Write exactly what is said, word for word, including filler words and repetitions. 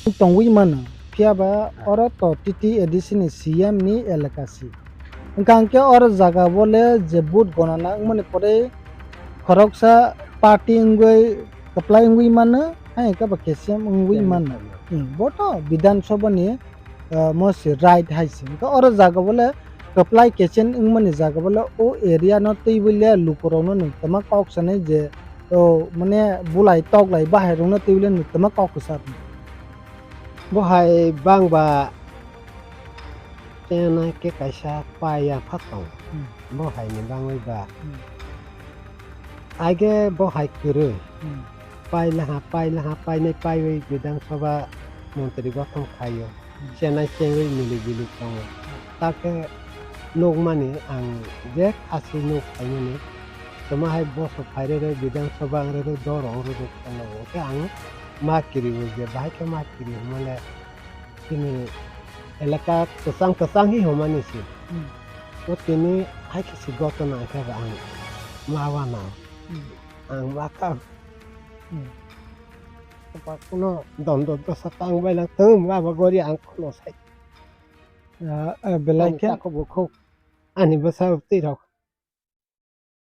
tongwi mano, phiya ba oro to T T A D C ni C M ni elaka si. Wngkha hwnkhe oro jaga bo le je vote gonana wngmani pore khoroksa party wngwi kwplai wngwi mano, hai hwnkhe ba K C M wngwi mano. Hmm, bo to Bidhan Sabha ni, ah, mo se right hai se. Wngkha oro jaga bo le kwplai K C M wngmani jaga bo le o area no twiwi le lukurokno nwng twma kok sanai je, o, mane bulai toklai bahai rokno twiwi le nwng twma kok kwsa. Bo hai bang ba chengna khe kaisa pai ya pha tong. Hmm. Bo hai ni bangwi ba. Hmm. Aige bo hai kwrwi. Hmm. Pai laha, pai laha, painai paiwi Bidhan Sabha montri gothon khaio. Hmm. Chenai chengwi milik bilik tongo. Ta khe nukmani ang je khasi nuk phaimani. Toma hai boso phairere Bidhan Sabha ang rere doro ang rere tongo. Khe ang ma kiriwi je bahai khe ma kiri hwnmale. Chini elaka kwchang kwchang hi hwnmani se. Hmm. O tini hai khe se gotona khe ba ang ma wana. Hmm. Ang ma kha. Hmm. Ba kuno don don dosa tang bai lang tong ma ba gori ang kuno sai. Ah, ah, belai khe. Ang takhuk bukhuk. Ani bwsa twi rok